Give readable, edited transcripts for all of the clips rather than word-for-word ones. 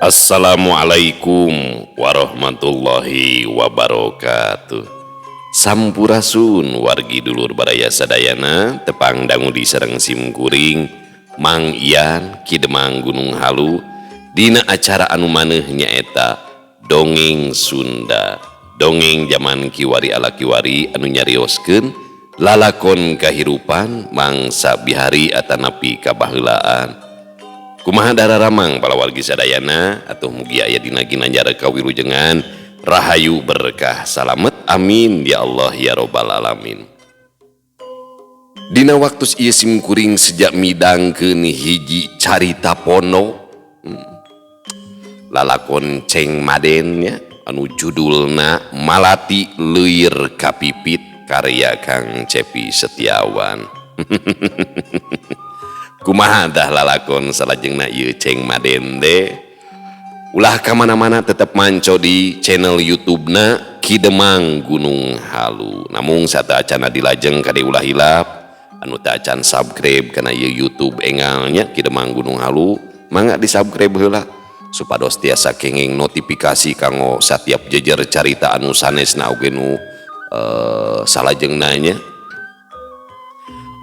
Assalamualaikum warahmatullahi wabarakatuh. Sampurasun wargi dulur baraya sadayana, tepang dangu di sareng sim kuring Mang Ian Ki Demang Gunung Halu dina acara anu maneuh nyaeta Dongeng Sunda. Dongeng zaman kiwari ala kiwari anu nyarioskeun lalakon kahirupan mangsa bihari atanapi kabaheulaan. Kumaha dararamang palawargi sadayana atuh mugi aya dina ginanjar kawilujengan rahayu berkah salamet amin ya Allah ya robbal alamin. Dina waktu ieu sim kuring sejak midangkeun hiji carita pondok lalakon Ceng Maden nya anu judulna Malati Leuir Kapipit karya Kang Cepi Setiawan. Kumaha dah lalakon salajengna ieu Ceng Maden teh? Ulah ka mana-mana tetep manco di channel YouTube-na Ki Demang Gunung Halu. Namung sateuacanna dilajeng kade ulah hilap anu teu acan subscribe kana ieu YouTube engalnya Ki Demang Gunung Halu, mangga di-subscribe heula supados tiasa kenging notifikasi kanggo satiap jejer carita anu sanesna oge nu salajengna nya.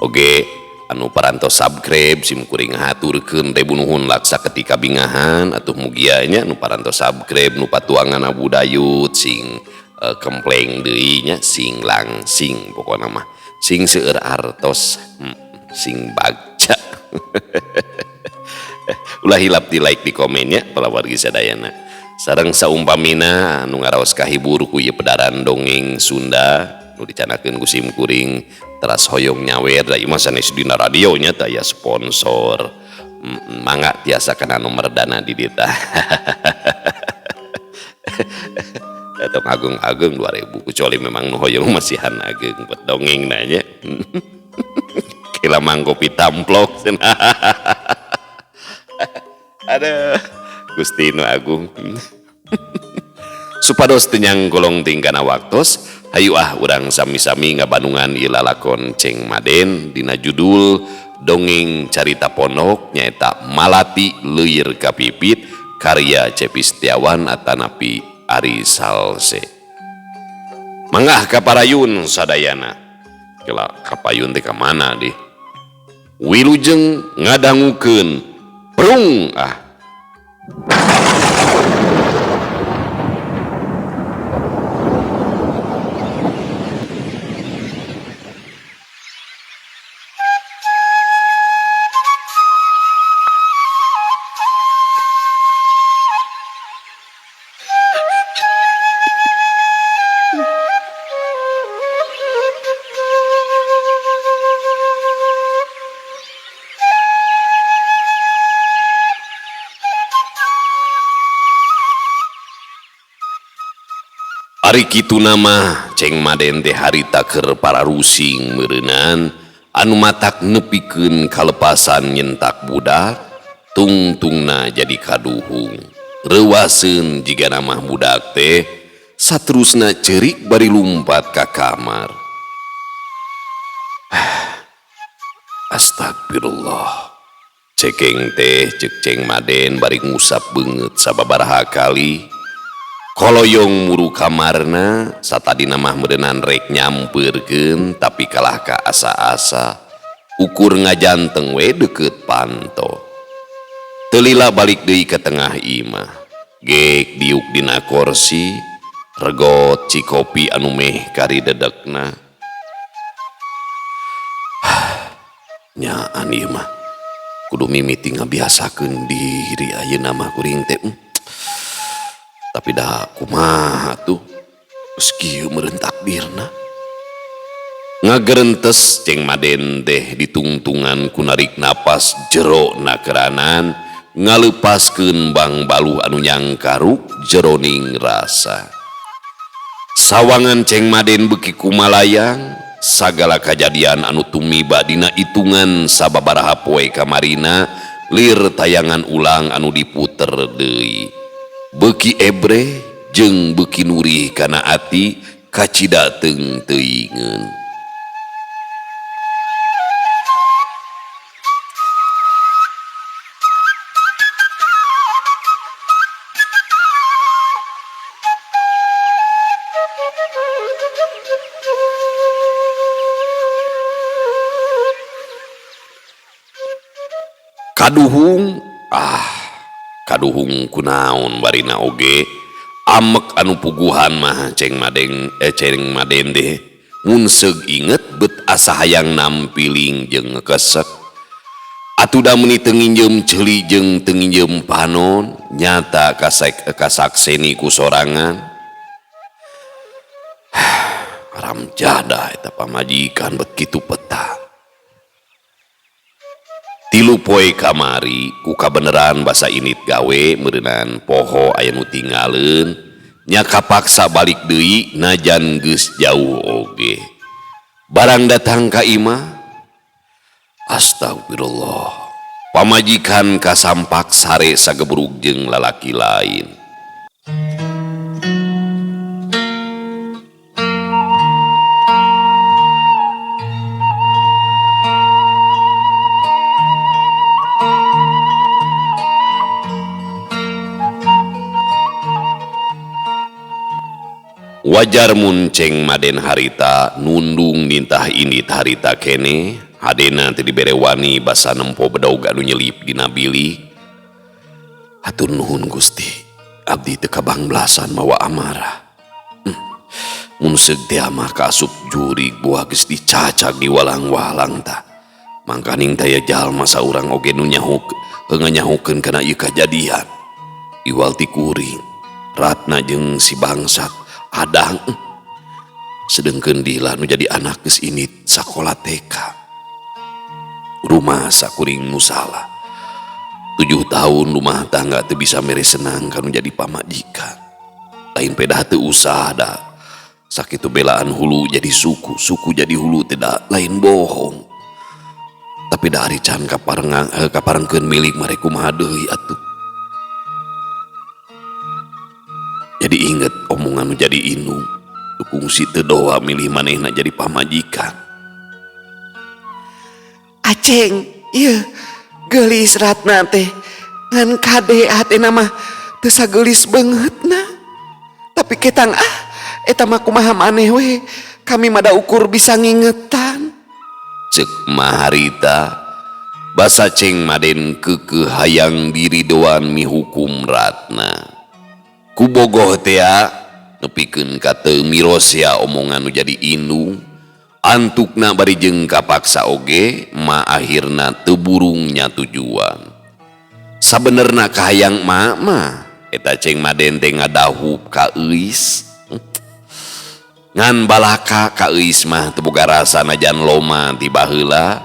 Oge anu parantos subscribe sim kuring haturkeun ribu nuhun laksa ketika bingahan atuh mugia nya nu parantos subscribe nu patuangan Abu Dayut sing kempleng deui nya sing langsing pokona mah sing seueur artos sing bagja. Ulah hilap di like di komennya palawargi sadayana. Sareng saumpamina anu ngaraos kahibur ku ieu pedaran dongeng Sunda nu dicanakeun ku sim kuring teras hoyong nyawer da ieu mah sanes dina radio nya teh aya sponsor. Mangga tiasa kana nomor dana di dieu tah. Atau agung-agung 2000 kecuali memang nu hoyong masihan ageung buat dongeng nanya. Kila mang kopi tamplok cenah. Aduh, Gusti nu agung. Supados teu nyangkolong tingkana waktos, hayu ah urang sami-sami ngabanungan ieu lalakon Ceng Maden dina judul Dongeng Carita Pondok nyaeta Malati Leuir Kapipit karya Cepi Setiawan atanapi Ari Salse. Mangga kaparayun sadayana. Kela kapayun teh ka mana dih? Wilujeng ngadangukeun prung ah. Ari kitu nama Ceng Maden teh harita keur pararusing meureunan anu matak nepikeun kalepasan nyentak budak tungtungna jadi kaduhung. Reuwaseun jiga namah budak teh saterusna ceurik bari lumpat ka kamar. Astagfirullah. Cekeng teh ceuk Ceng Maden bari ngusap beungeut sababaraha kali. Koloyong muru kamarna satadina mah meureunan rek nyampeurkeun tapi kalah ka asa-asa ukur ngajanteng we deukeut panto. Teu lila balik deui ka tengah imah. Gek diuk dina korsi regot cikopi anu meh kari dedekna. Nyaan ieu mah kudu mimiti ngabiasakeun diri ayeuna mah kuring teh. Tapi dah kumaha tuh geus kieu meureun takdirna. Ngagerentes Ceng Maden teh ditungtungan ku narik napas jero nakeranan ngaleupaskeun bang baluh anu nyangkaruk jeroning rasa. Sawangan Ceng Maden beuki kumalayang sagala kajadian anu tumiba dina hitungan sababaraha poe kamarina lir tayangan ulang anu diputer deui. Beuki ebreh jeung beuki nurih kana ati kacida teung teuingeun. Kaduhung, ah, kaduhung kunaon barina oge amek anu puguhan mah Ceng Madeng eh Ceng Maden deh mun seug inget bet asa hayang nampiling jeung ngekesek. Atuh da meuni teu nginjeum ceuli jeung teu nginjeum panon nyata kasek kasakseni ku sorangan. Haramjadah eta pamajikan bet kitu peta. 3 poe kamari ku kabeneran basa init gawe meureunan poho aya nu tinggaleun nya kapaksa balik deui najan geus jauh oge. Barang datang ka imah, astagfirullah, pamajikan kasampak sare sagebrug jeung lalaki lain. Wajar mun Ceng Maden harita nundung nintah indit harita kene, hadena teu dibere wani basa nempo bedog anu nyelip dina bilik. Hatur nuhun Gusti, abdi teu kabangblasan mawa amarah. Mun seug teh mah kaasup jurig buah geus dicacag di walang-walang tah. Mangkaning taya jalma saurang oge nu nganyahukeun kana ieu kajadian. Iwal ti kuring, Ratna jeung si bangsat Adang, sedengkeun Dila nu jadi anak geus indit sakola TK. Rumah sakuring nu salah. 7 tahun rumah tangga teu bisa mere senang kanu jadi pamajikan. Lain pedah teu usah da. Sakitu belaan hulu jadi suku, suku jadi hulu tidak lain bohong. Tapi da ari can kaparengkeun milik mare kumaha deui atuh. Jadi inget omongan nu jadi indung, kungsi teu doa milih manehna jadi pamajikan. Aceng, ieu geulis Ratna teh ngan kade hatena mah teu sageulis beungeutna. Tapi ketang ah eta mah kumaha maneh we, kami mah da ukur bisa ngingetan. Ceuk maharita basa Ceng Maden keukeuh hayang diridoan mihukum Ratna. Kubogoh tea nepikeun ka teu mirosea omongan nu jadi indung, antukna bari jeung kapaksa oge ma akhirna teu burung nya tujuan. Sabenerna kahayang ma mah eta Ceng Maden teh ngadahup ka Euis. Ngan balaka ka Euis mah teu boga rasa najan loma ti baheula,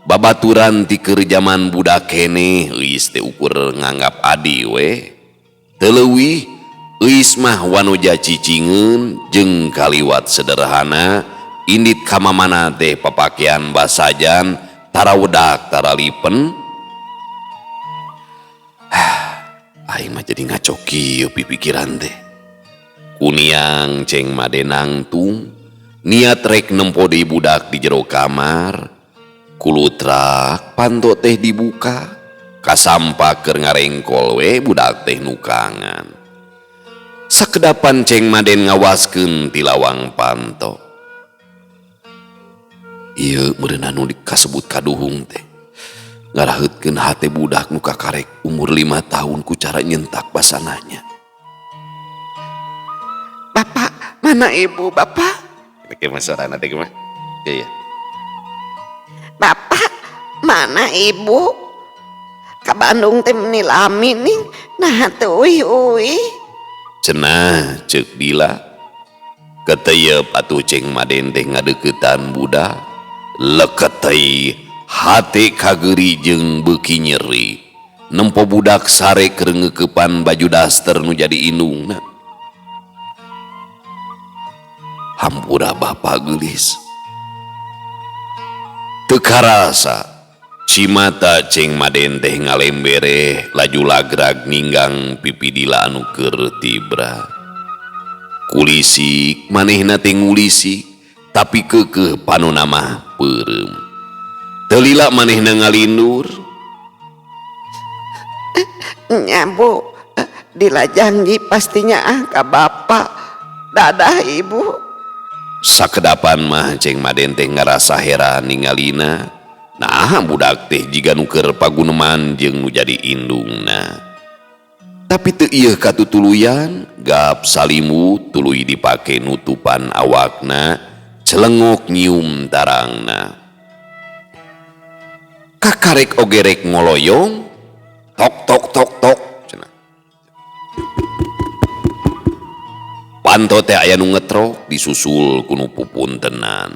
babaturan ti keur jaman budak keneh Euis teh ukur nganggap adi we. Teu leuwih Euis mah wanoja cicingeun jeung kaliwat sederhana, indit ka mamana teh papakean basajan tara wedak tara lipen. Aing mah jadi ngaco kieu pipikiran teh. Kuniang Ceng Maden nangtung niat rek nempo deui budak di jero kamar, kulutrak panto teh dibuka, kasampak keur ngarengkol we budak teh nukangan. Sakedapan Ceng Maden ngawaskeun ti lawang panto. Ieu meureunna nu kasebut kaduhung teh. Ngaraheutkeun hate budak nu kakarek umur 5 tahun ku cara nyentak basananya. Bapak, mana ibu bapak? Oke, Mas Sorana teh kumaha? Iya, iya. Bapak, mana ibu? Ka Bandung teh meuni lami ning, nah teu uih-uih. Cenah ceuk Dila. Keteyep atuh Ceng Maden teh ngadeuketan budak. Leketei hate kageuri jeung beuki nyeri. Nempo budak sare keur ngeukepan baju daster nu jadi indungna. Hampura bapa geulis. Teu karasa cimata Ceng Maden teh ngalembere laju lagrag ninggang pipi Dila anu keur tibra. Kulisik manehna teh ngulisik tapi keukeuh panona mah peureum. Teu lila manehna ngalindur. Nya Bu, Dila janji pastinya ah ka bapak. Dadah ibu. Sakedapan mah Ceng Maden teh ngarasa heran ningalina. Nah budak teh jiga nu keur paguneman jeung nu jadi indungna. Tapi teu ieu katutuluyan, gap salimu tuluy dipake nutupan awakna, celengok nyium tarangna. Kakarek oge rek ngoloyong, tok tok tok tok cenah. Panto teh aya nu ngetrok disusul ku nu pupuntenan.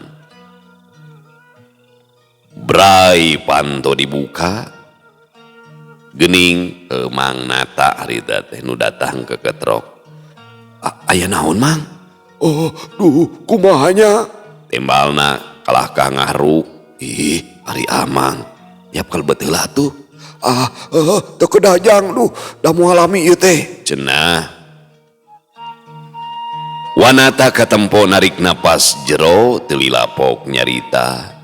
Brai panto dibuka. Gening Mang Nata harita teh nu datang ke ketrok. Aya naon Mang? Oh, duh, kumaha nya? Tembalna kalah ka ngahruk. Ih, ari Amang. Yap kalebet heula atuh. Ah, teu kedajang duh, da moal lami ieu teh. Cenah. Wanata katempo narik napas jero teu lilapok nyarita.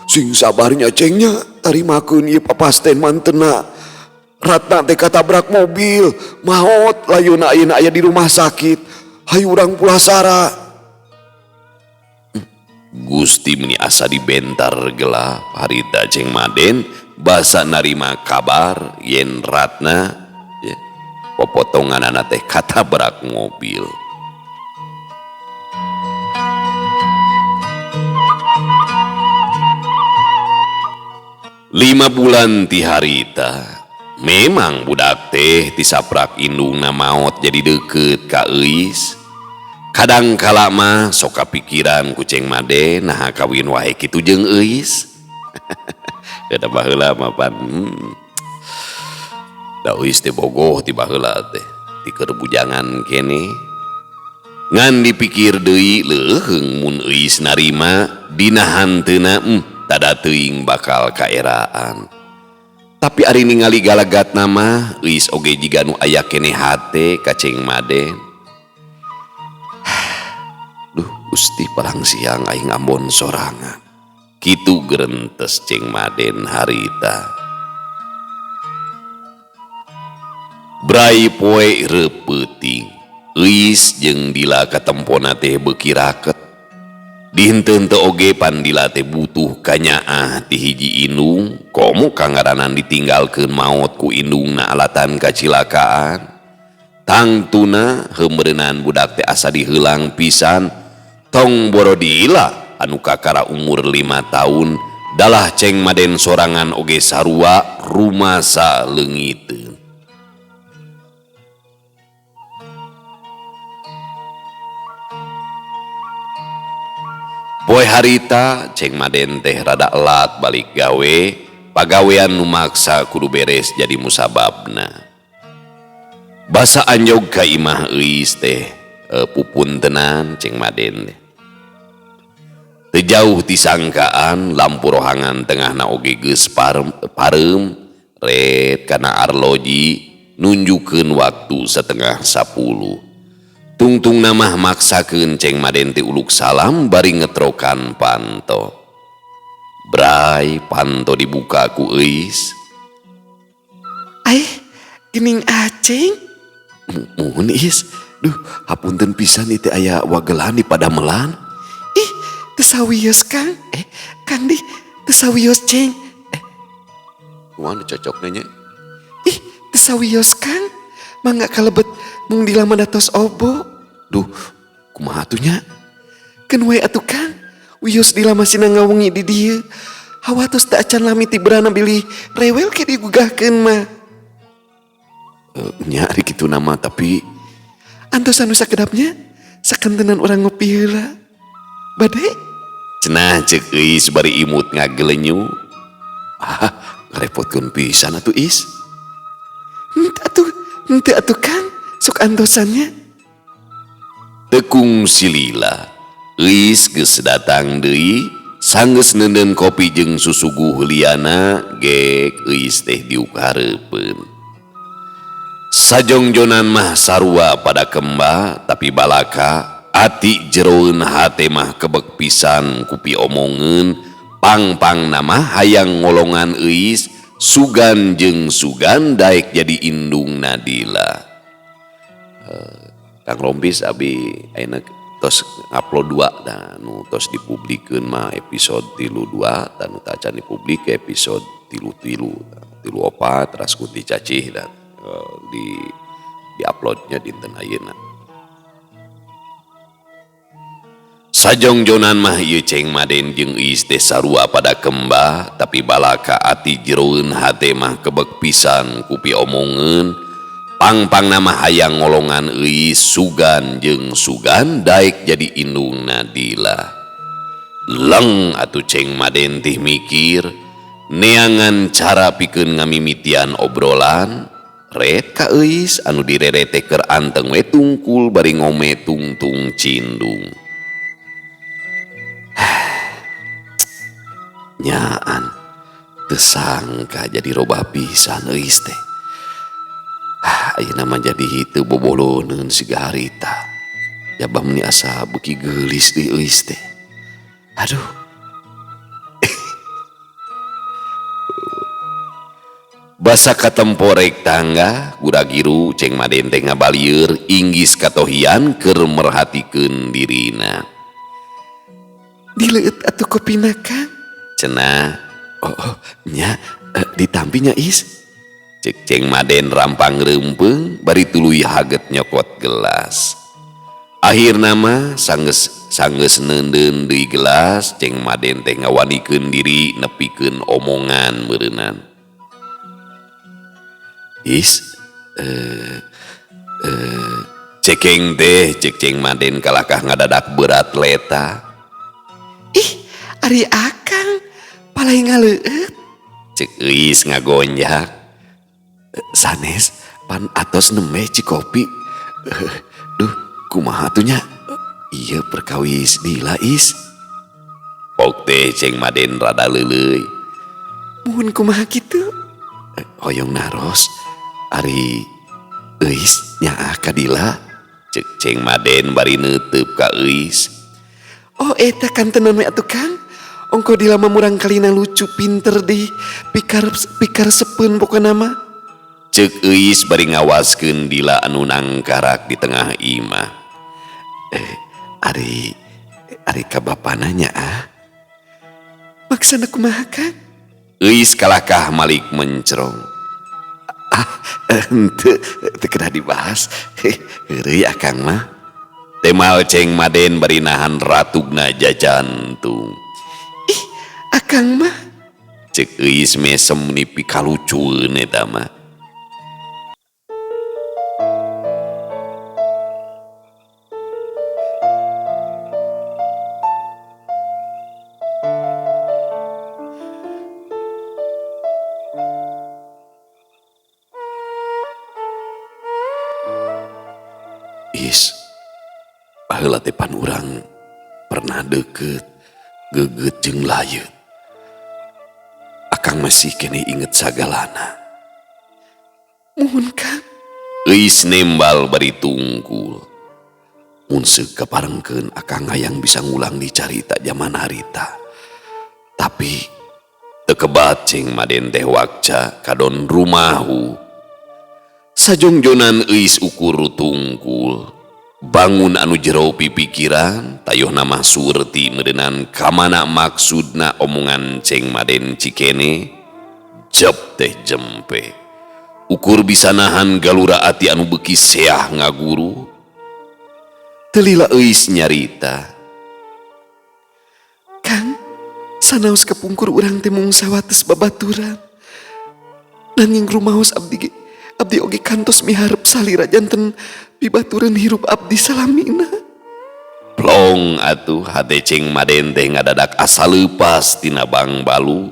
Sing sabarnya cengnya, tarimakeun ieu papasten mantena. Ratna teh katabrak mobil, maot layuna ayeuna aya di rumah sakit. Hayu urang pulasara. Gusti meni asa dibentar gelap harita Ceng Maden basa narima kabar yen Ratna ya, popotonganana teh katabrak mobil. Lima bulan ti harita memang budak teh tisaprak indungna maot jadi deket ka Euis. Kadang kala mah sok kapikiran ku Ceng Made naha kawin wae kitu jeung Euis. Da baheula mah pan. Da Euis teh bogoh ti baheula teh ti keur bujangan keneh. Ngan dipikir deui leuheung mun Euis narima dina hanteuna tada teuing bakal kaeraan. Tapi ari ningali galagatna mah Euis oge jiga nu aya keneh hate ka Ceng Maden. Duh Gusti palang siang aing ambon sorangan. Kitu gerentes Ceng Maden harita. Brai poe repeuting. Euis jeung Dila katempona teh beuki raket. Dihenteu teu oge pan Dila teh butuh kanyaah ti hiji indung, komo kangaranan ditinggalkeun maot ku indungna alatan kacilakaan. Tangtuna heumeureunan budak teh asa diheulang pisan, tong boro Dila anu kakara umur 5 tahun, dalah Ceng Maden sorangan oge sarua rumasa leungiteun. Poe harita Ceng Maden teh rada elat balik gawe, pagawean nu maksa kudu beres jadi musababna. Basa anjog ka imah Euis teh pupuntenan Ceng Maden teh. Teu jauh ti sangkaan lampu rohangan tengahna oge geus pareum ret kana arloji nunjukeun waktu 9:30. Tungtung namah maksakeun Ceng Maden teh uluk salam bari ngetrokan panto. Brai panto dibuka ku Euis. Ai, geuning Aceng. Muhun Is. Duh, hapunten pisan ieu teh aya wagelan di padamelan. Ih, teu sawios Kang. Kang di teu sawios Ceng. Kumaha cocokna nya? Ih, teu sawios Kang. Mangga kalebet mung dilama datos obo. Duh, kumaha atuh nya? Keun wae atuh Kang. Wios dilama sina ngawengi di dieu. Hawa tos teu acan lami ti berana bilih rewel ke digugahkeun mah. Nya ari kitu nama tapi antos anu sakedapnya sakentenan urang ngopi heula. Bade? Cenah ceuk Euis bari imut ngagelenyu. Ah, ngarepotkeun pisan atuh Is. Henteu atuh Kang, sok antosannya. Tekung silila, Euis geus datang deui, sanggeus neundeun kopi jeung susuguh liana, gek Euis teh diuk hareupeun. Sajongjonan mah sarua pada kemba, tapi balaka ati jeroeun hate mah kebek pisan kupi omongeun, pang-pang nama hayang ngolongan Euis, sugan jeung sugan daek jadi indung Nadila. Kang Rompis abi ayeuna Tos ngupload dua dan nu tos dipublikeun mah episode 32 dan nu tacan dipublik episode tilu tilu tilu opat ras kunti cacih dan di uploadnya dinten ayeuna. Sajongjonan mah ieu Ceng Maden jeung Euis teh sarua pada kembah, tapi balaka ati jeroeun hate mah kebek pisan ku piomongeun. Pang-pangna mah hayang ngolongan Euis sugan jeung sugan daek jadi indungna Dila. Leng atuh Ceng Maden teh mikir neangan cara pikeun ngamimitian obrolan. Ret ka Euis anu direre teh keur anteng we tungkul bari ngome tungtung cindung. Nyaan teu sangka jadi robah pisan Euis teh. Ayeuna mah jadi teu boboloneun siga harita. Jabah meni asa beuki geulis deui Euis teh. Aduh. Basa katemporek tangga guragiru Ceng Maden teh ngabalieur inggis katohian keur merhatikeun dirina. Dileueut atuh kopina Kang. Cenah. Oh, nya, ditampi nya Is. Cek Ceng Maden rampang reumpeung bari tuluy haget nyokot gelas. Akhirna mah sanggeus neundeun deui gelas, Ceng Maden teh ngawanikeun diri nepikeun omongan meureunnan. Is, cekeng teh cek Ceng Maden kalakah ngadadak berat leta. Ih, ari akang palai ngaleueut. Cek Euis ngagonjak. Sanes pan atos nembe cikopi. Duh, kumaha atuh nya? Ieu perkawis Dila Is. Pok teh Ceng Maden rada leuleuy. Muhun kumaha kitu? Hoyong naros ari Euis nyaah ka Dila. Cek Ceng Maden bari neuteub ka Euis. Oh eta kantenan we atuh Kang. Ongko Dila mah murang kalina lucu pinter di pikar sepeun pokona mah. Cek Euis bari ngawaskeun Dila anu nangkarak di tengah imah. Ari ka bapana nya ah. Maksana kumaha Kang? Euis kalakah malik mencrong. Ah, henteu, teu kedah dibahas. Heureuy akang mah. Temal Ceng Maden bari nahan ratugna jajantung. Ih, akang mah. Cek Euis mesem nipi kalucueun eta mah. Is, baheula teh pan urang pernah deket, geget jeung layeut. Akang masih keneh inget sagalana. Muhun Kang. Euis nembal bari tungkul. Mun seuk kaparengkeun akang hayang bisa ngulang di carita jaman harita. Tapi teu kebat Ceng Maden teh wakca kadon rumahu. Sajongjonan Euis ukur tungkul. Bangun anu jero pipikiran, tayohna mah surti meureunan kamana maksudna omongan Ceng Maden cikene. Jep teh jempe. Ukur bisa nahan galura ati anu beuki seah ngaguru. Teu lila Euis nyarita. Kang, sanaos kapungkur urang teh mung sawates babaturan. Nanging rumaos abdi ge, abdi oge kantos miharep salira janten pibatureun hirup abdi salamina. Plong atuh hate Ceng Maden teh ngadadak asa leupas tina bangbalu.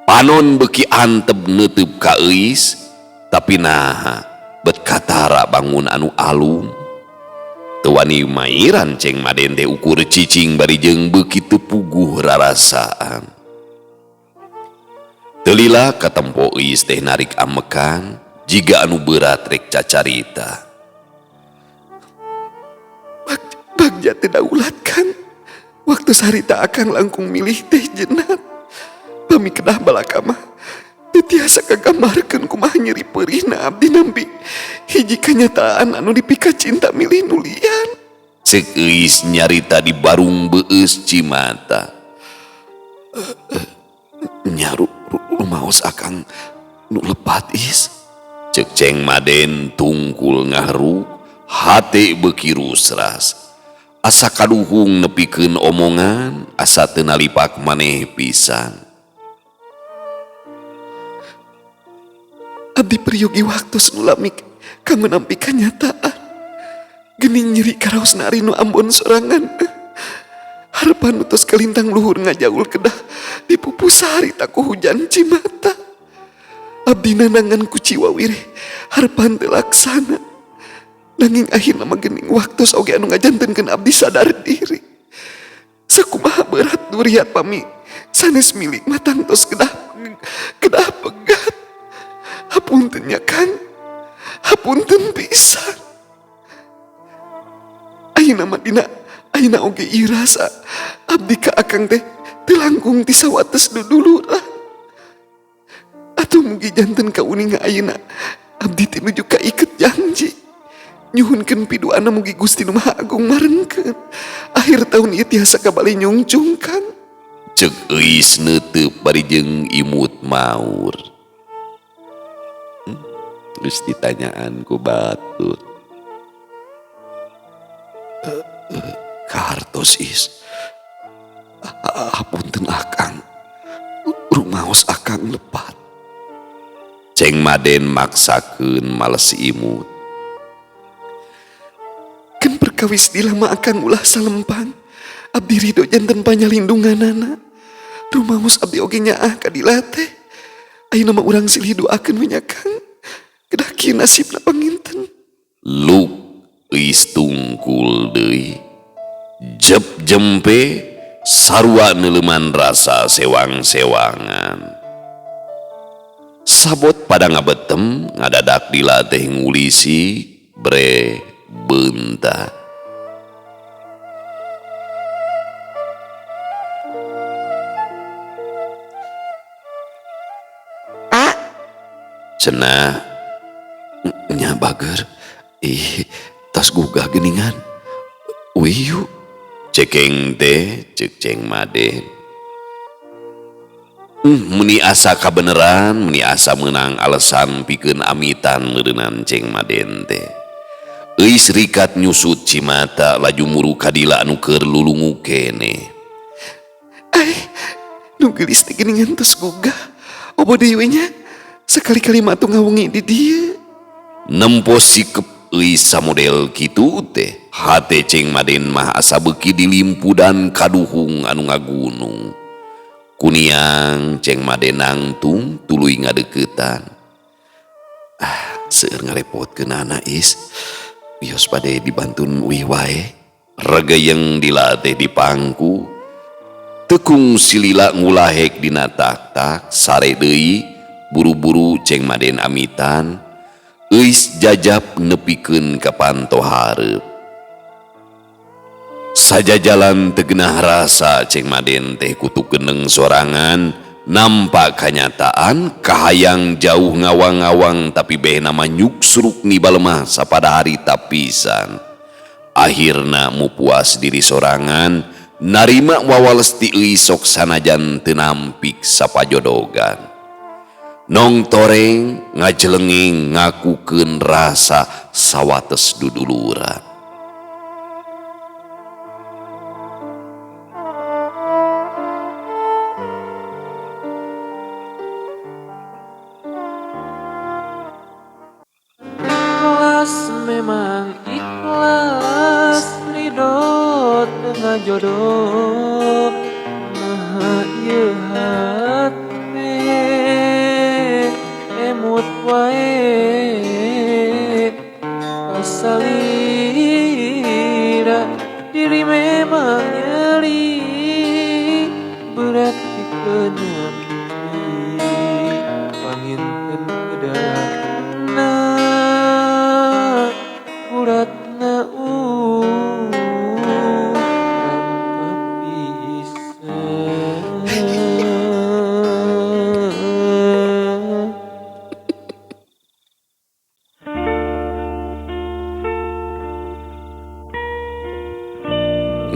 Panon beuki antep neuteub ka Euis, tapi naha bet katara bangun anu alum. Teu wani mairan Ceng Maden teh ukur cicing bari jeung beuki teu puguh rarasaan. Teu lila katempo Euis teh narik amekan jiga anu berat rek cacarita. Bagja teh daulat kan. Waktu sarita akang langkung milih teh jenat. Pami kedah balaka mah teu tiasa kagambarkeun kumaha nyeri peurihna abdi nampi hiji kanyataan anu dipika cinta milih nulian. Cek Euis nyarita di barung beueus cimata. Nya rumaos akang nu lepat Is. Cek Ceng Maden tungkul ngahruk, hate beuki rusras. Asa kaduhung nepikeun omongan, asa teu nalipak maneh pisan. Abdi peryogi waktos nu lami kanggo nampi kanyataan. Geuning nyeri karaosna ari nu ambon sorangan. Harepan nu tos kalintang luhur ngajaul kedah dipupusari ku hujan cimata. Abdi nanangan ku ciwawireh harepan teu laksana. Nanging akhirna mah geuning waktos oge anu ngajantenkeun abdi sadar diri. Sakumaha berat duriat pami sanes milik mah tangtos kedah kedah pegat. Hapunten nya Kang, hapunten pisan. Ayeuna mah dina ayeuna oge ieu rasa abdi ka akang teh teu langkung ti sawates duduluran. Atuh mugi janten kauninga ayeuna abdi teh nuju kaiket janji. Nyuhunkeun piduana mugi Gusti Nu Maha Agung marengkeun. Akhir tahun ieu tiasa kabali nyungcung Kang. Cek Euis neuteup bari jeung imut maur. Geus ditanyaan ku batur. Kahartos Is. Hapunten akang. Rumaos akang lepat. Ceng Maden maksakeun males imut. Kan perkawis dilama akang ulah salempang. Abdi ridho janten panyalindunganana. Rumaos abdi oge nyaah ka dilateh. Ayeuna mah urang silih doakeun we nya Kang. Kedah kieu nasibna panginten. Luk Euis tungkul deui. Jep jempe sarua neuleuman rasa sewang-sewangan. Sabot pada ngabetem ngadadak dilateh ngulisi bre beunta. A cenah nya bager. Ih, tas gugah geuningan. Wiyu cekeng teh cek Ceng Maden. Meni asa kabeneran, meni asa meunang alasan pikeun amitan meureunan Ceng Maden teh. Euis rikat nyusut cimata laju muru kadila anu keur lulungu keneh. Ai, nu geulis teh geuningan tos gugah. Obo deui we nya, sakali-kali mah atuh ngawengi di dieu. Nempo sikep Euis samodel kitu teh, hate Ceng Maden mah asa beuki dilimpudan kaduhung anu ngagunung. Kuniang Ceng Maden nangtung tuluy ngadeuketan. Ah, seueur ngarepotkeun Is. Wios bade dibantun uih wae. Regeyeng dilatih di pangku. Tekung silila ngulahek dina tak-tak sare deui buru-buru Ceng Maden amitan. Euis jajap nepikeun ka panto hareup. Sajajalan teu genah rasa Ceng Maden teh kutu geneng sorangan nampak kanyataan kahayang jauh ngawang-ngawang tapi behna mah nyuksuruk ni balemah sapada harita pisan. Akhirna mupuas diri sorangan narima wawales ti Euis sok sanajan teu nampik sapajodogan. Nong toreng ngajelengeng ngakukeun rasa sawates duduluran. Ikhlas memang ikhlas ridho dengan jodoh maha ieu hate emut wae kasalira diri memang nyeri berat pikeun mimpi panginten kedahna uratna urang pisan.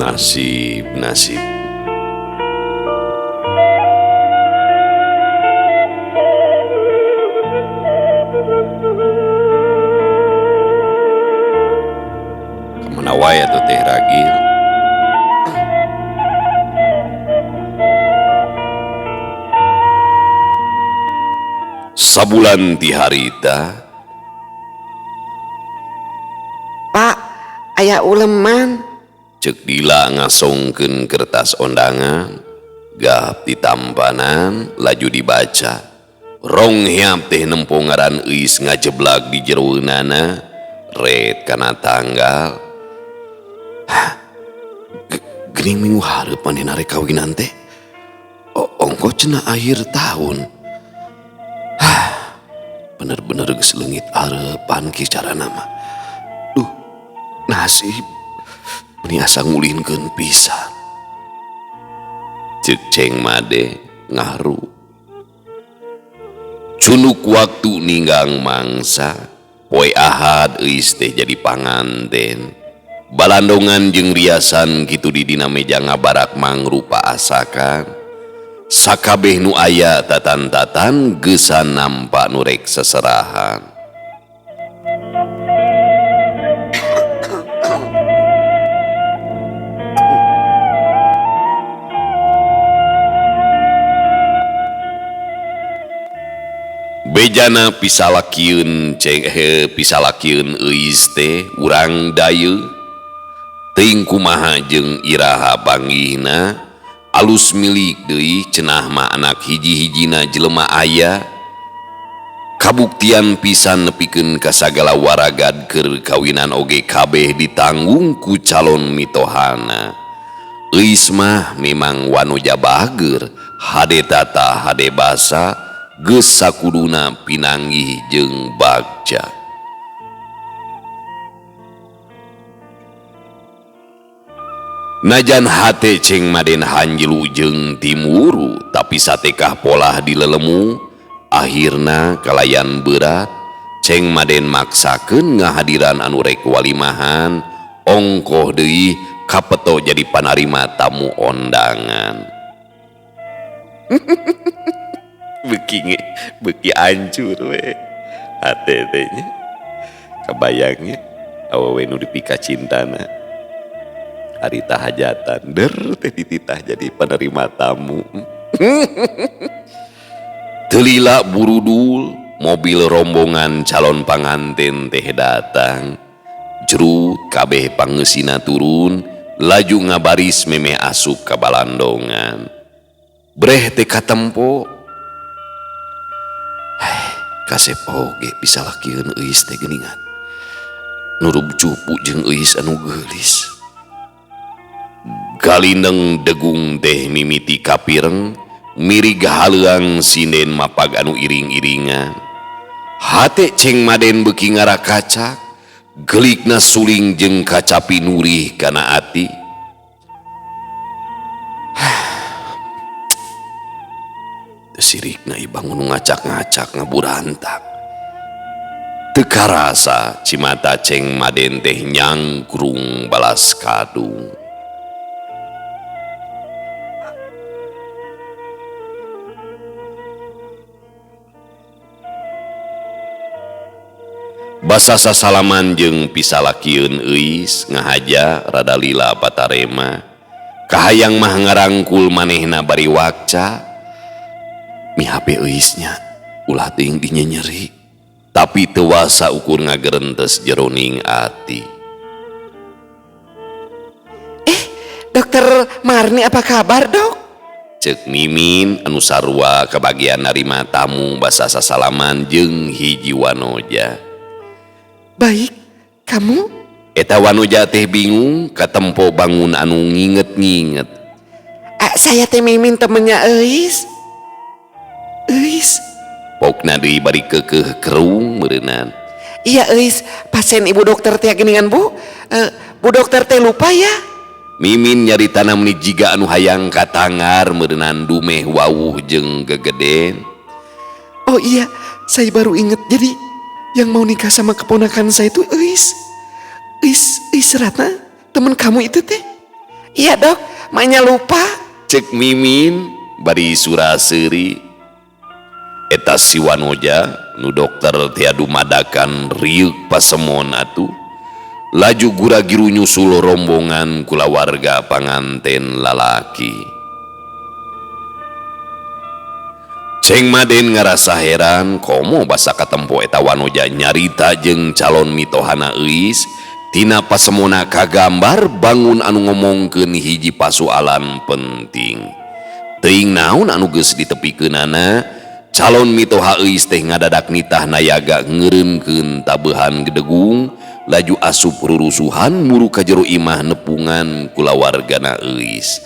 Nasib, nasib. Kemana wae atuh teh ragil? Sabulan ti harita. Pak, aya uleman. Cek Dila ngasongkeun kertas ondangan, gap ditampanan, laju dibaca. Rong heap teh nempo ngaran Euis ngajeblag di jeroeunana, ret kana tanggal. Hah, geuning minggu hareup manehna rek kawinan teh. Ongko cenah akhir tahun. Hah, bener-bener geus leungit areupan ki carana mah. Duh, nasib meni asa ngulinkeun pisan. Ceuk Ceng Made ngaru. Cunuk waktu ninggang mangsa, poe Ahad Euis teh jadi panganten. Balandongan jeung riasan kitu di dina meja ngabarak mangrupa asakan. Sakabeh nu aya tatan-tatan geusan nampak nu rek seserahan. Bejana pisalakieun ceng pisalakieun Euis teh urang dayeuk. Teuing kumaha jeung iraha panggihna. Alus milik deui cenah mah anak hiji-hijina jelema aya. Kabuktian pisan nepikeun ka sagala waragad keur kawinan oge kabeh ditanggung ku calon mitohana. Euis mah memang wanoja bager, hade tata hade basa, geus sakuduna pinanggih jeung bagja. Najan hate Ceng Maden hanjelu jeung timuru, tapi satekah polah dilelemu, akhirna kalayan berat, Ceng Maden maksakeun ngahadiran anu rek walimahan, ongkoh deui kapeto jadi panarima tamu ondangan. Beki beki hancur we hate teh nya. Kabayangnya awewe nu dipika cintana. Harita hajatan der teh dititah jadi penerima tamu. Telila burudul mobil rombongan calon panganten teh datang. Jerut kabeh pangeusina turun, laju ngabaris memeh asup ka balandongan. Breh teh katempo. Kasep oge bisa lakieun Euis teh geuningan. Nurub cupu jeung Euis anu geulis. Galindeng degung teh mimiti kapireng, mirig haleuang sinden mapag anu iring-iringan. Hate Ceng Maden beuki ngarakacak, gelikna suling jeung kacapi nurih kana ati. Teu sirikna ibang nu ngacak-ngacak ngaburantak. Teu karasa cimata Ceng Maden teh nyangkrung balas kadung. Basa sasalaman jeung pisalakieun Euis ngahaja rada lila patarema. Kahayang mah ngarangkul manehna bari wakca. Mihape Euisnya ulah teuing dinyenyeri, tapi teu wasa ukur ngagerentes jeroning ati. Dokter Marni apa kabar, Dok? Ceuk Mimin anu sarua kabagian narima tamu basa sasalaman jeung hiji wanoja. Baik, kamu? Eta wanoja teh bingung katempo bangun anu nginget-nginget. Saya teh Mimin temennya Euis. Euis. Pokna deui bari keukeuh kerung meureunnan. Iya Euis, pasien ibu dokter teh geuningan Bu. Bu dokter teh lupa ya? Mimin nyaritana meuni jiga anu hayang katangar meureunnan dumeh wawuh jeung gegeden. Oh iya, saya baru inget. Jadi yang mau nikah sama keponakan saya itu Euis. Euis, Euis Ratna, temen kamu itu teh. Iya dok, maknya lupa. Cek Mimin bari sura-seuri. Eta si wanoja nu dokter teh dumadakan riuk pasemon atuh. Laju gura-giru nyusul rombongan kulawarga panganten lalaki. Ceng Maden ngarasa heran komo basa katempo eta wanoja nyarita jeung calon mitohana Euis tina pasemona kagambar bangun anu ngomongkeun hiji pasualan penting. Teuing naon anu geus ditepikeunana, calon mitoha Euis teh ngadadak nitah nayaga ngeureunkeun tabehan gedegung laju asup rurusuhan muru ka jero imah nepungan kulawargana Euis.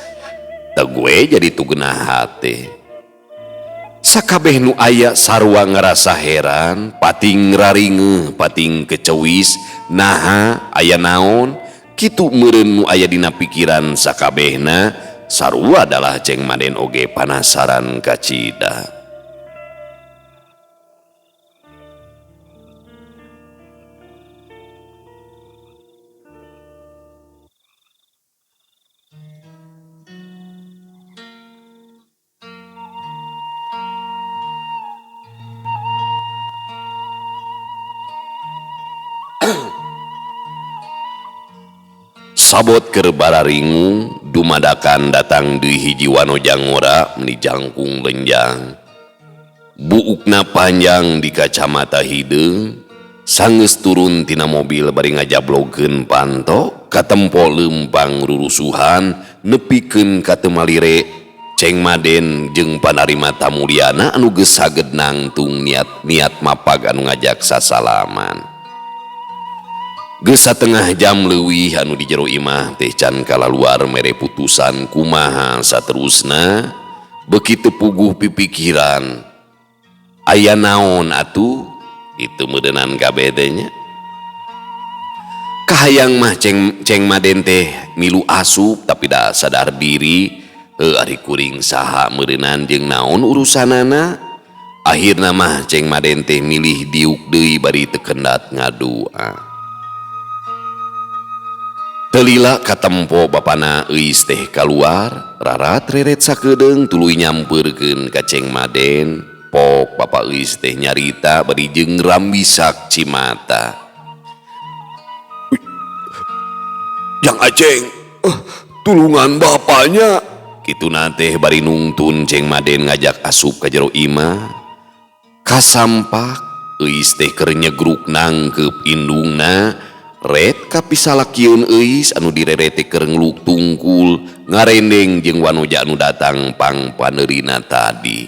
Teu gue jadi tugenah hate. Sakabeh nu aya sarua ngarasa heran, pating raringeuh, pating kecewis, naha aya naon, kitu meureun nu aya dina pikiran sakabehna, sarua adalah Ceng Maden oge panasaran kacida. Sabot keur bararingung dumadakan datang deui hiji wanoja ngora meni jangkung lenjang. Buukna panjang di kacamata hideung, sanggeus turun tina mobil bari ngajablogkeun panto, katempo leumpang rurusuhan nepikeun ka teu malire. Ceng Maden jeung panarima tamu liana anu geus saged nangtung niat-niat mapag anu ngajak sasalaman. Geus satengah jam leuwih anu di jero imah teh can kalaluar mere putusan kumaha saterusna, beuki teu puguh pipikiran. Aya naon atuh? Itu meureunnan kabeh teh nya. Kahayang mah Ceng Maden teh milu asup tapi da sadar diri, heuh ari kuring saha meureunnan jeung naon urusanana. Akhirna mah Ceng Maden teh milih diuk deui bari teu kendat ngadua. Telila katempo bapana Euis teh kaluar, rarat reret sakedeung tuluy nyampeurkeun ka Ceng Maden. Pok bapa Euis teh nyarita bari jeung rambisak cimata. Jang Aceng, tulungan bapanya. Kituna teh bari nungtun Ceng Maden ngajak asup ka jero imah. Kasampak Euis teh keur nyegruk nangkeup indungna. Red kapisalakieun Euis anu direrete keur ngeluk tungkul ngarendeng jeung wanoja anu datang pang paneurina tadi.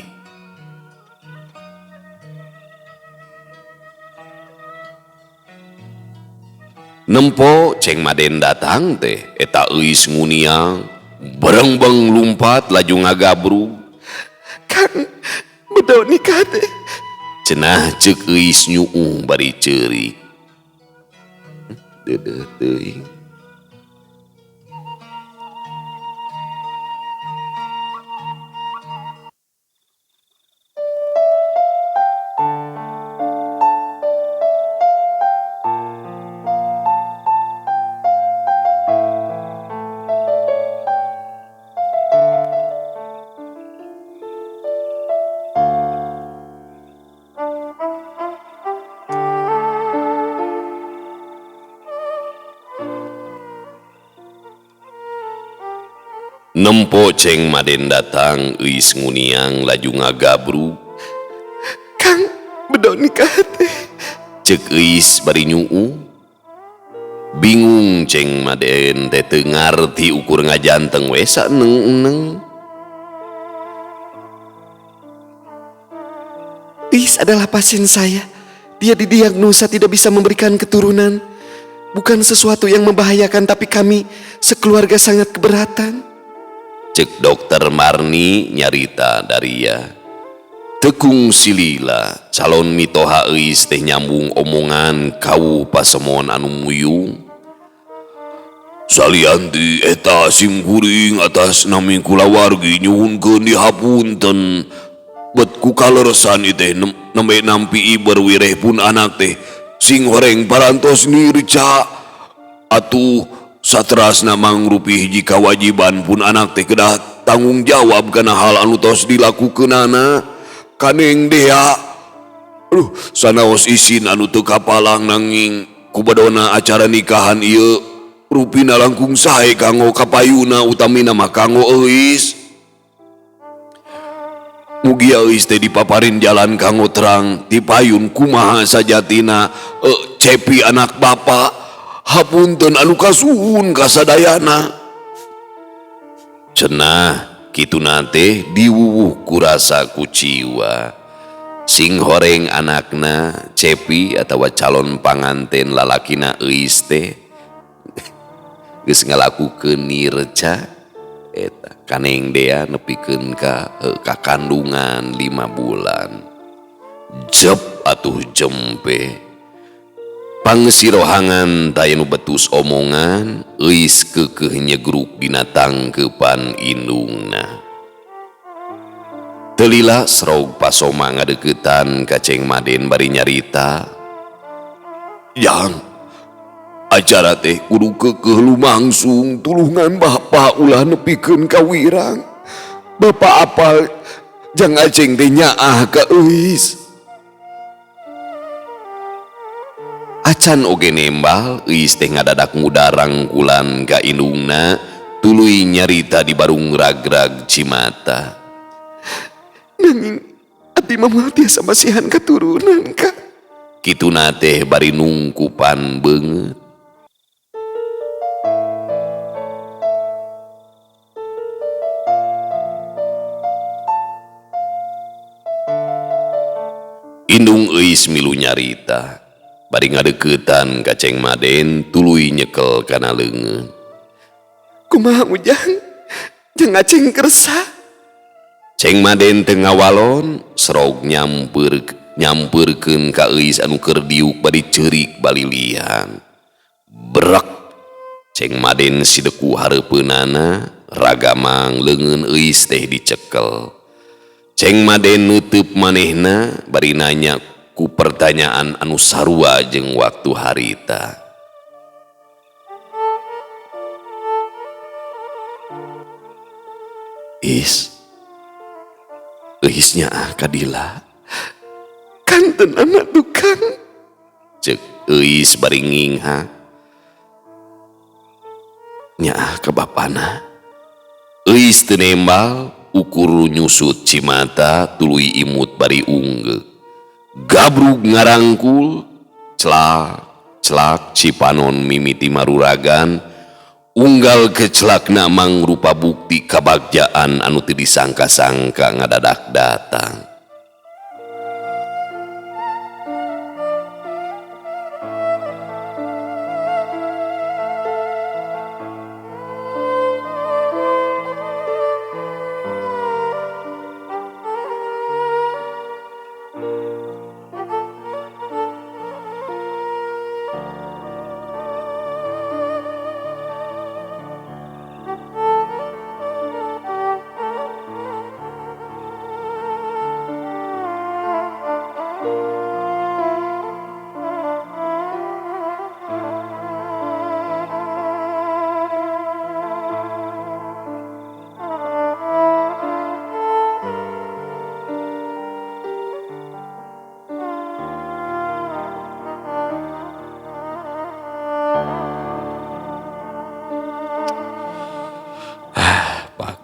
Nempo Ceng Maden datang teh eta Euis nguniang berengbeng lumpat laju ngagabrug. Kang bedo nikah teh. Cenah ceuk Euis nyuuh bari ceurik. Dedeh teuing. Nempo Ceng Maden datang Euis nguniang laju ngagabrug. Kang bedo nikah teh. Ceuk Euis bari nyuuh. Bingung Ceng Maden teh teu ngarti ukur ngajanteng we saeneng-eneng. Euis adalah pasien saya. Dia didiagnosa tidak bisa memberikan keturunan. Bukan sesuatu yang membahayakan, tapi kami sekeluarga sangat keberatan. Cek dokter Marni nyarita daria. Tekung silila calon mitoha Euis teh nyambung omongan kau pasemon anu muyung. Salianti eta sim kuring atas nami kulawargi nyuhunkeun dihapunten. Bet ku kaleresan ieu teh nembe nampi iber wireh pun anak teh sing horeng parantos nirca. Atuh Saterasna mangrupi hiji kawajiban pun anak teh kedah tanggung jawab kana hal anu tos dilakukeunana. Kaneng Dea. Aduh, sanaos isin anu teu kapalang nanging kubadona acara nikahan ieu rupina langkung sae kanggo kapayuna utamina mah kanggo Euis. Mugia Euis teh dipaparin jalan kanggo terang tipayun kumaha sajatina Cepi anak bapa hapunten anu kasuhun kasadayana. Cenah kituna teh diwuwuh kurasa kuciwa. Sing horeng anakna Cepi atawa calon panganten lalakina Euis teh geus ngalakukeun nirca eta kaneng Dea nepikeun ka kandungan 5 bulan. Jep atuh jempe. Pangsirohangan taya nu betus omongan, Euis keukeuh nyegruk dina tangkeupan indungna. Telila serog pasoma ngadeukeutan ka Ceng Maden bari nyarita. Jang, acara teh kudu keukeuh lumangsung tulungan bapa ulah nepikeun ka wirang. Bapa apal jang aceng teh nyaah ka Euis. Acan oge nembal, Euis teh ngadadak ngudarangkulan ka indungna, tuluy nyarita di barung rag-rag cimata. Nanging abdi mah moal tiasa masihan katurunan ka. Kituna teh bari nungkupan beungeut. Indung Euis milu nyarita, bari ngadeuketan ka Ceng Maden tuluy nyekel kana leungeun. Kumaha ujang? Jeung aceng kersa. Ceng Maden teu ngawalon, serog nyampeurkeun ka Euis anu keur diuk bari ceurik balilihan. Brek! Ceng Maden sideku hareupeunana, ragamang leungeun Euis teh dicekel. Ceng Maden neuteub manehna bari nanya ku pertanyaan anu sarua jeung waktu harita. Is, Euis nyaah ka Dila. Kanten anak tukang. Ceuk Euis bari nginghak. Nyaah ka bapana. Euis teu nembal, ukur nyusut cimata tuluy imut bari unggeuk. Gabrug ngarangkul, celak celak cipanon mimiti maruragan, unggal kecelakna mangrupa bukti kabagjaan anu teu disangka-sangka ngadadak datang.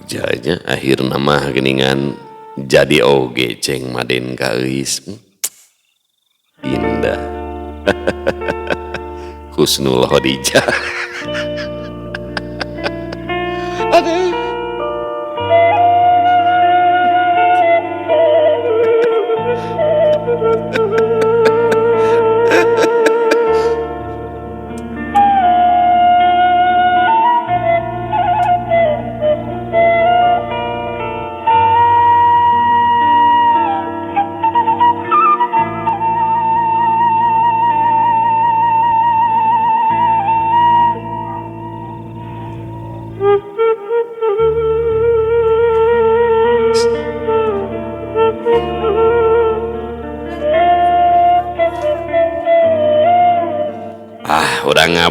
Janya akhirna mah geuningan jadi oge Ceng Maden ka Euis. Indah. Husnul Khodijah. Aduh.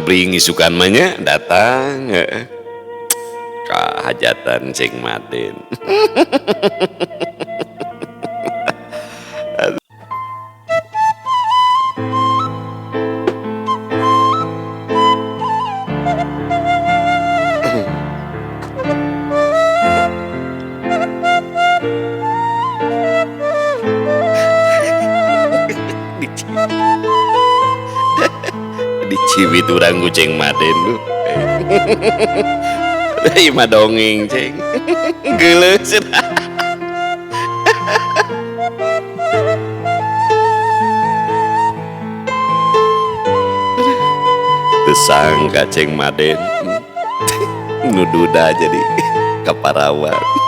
ngabring isukan mah nya datang ka hajatan Ceng Maden. Diciwit urang ku Ceng Maden lu. Ieu mah dongeng Ceng. Geuleuh cenah. Teu sangka Ceng Maden nu duda jadi kaparawan.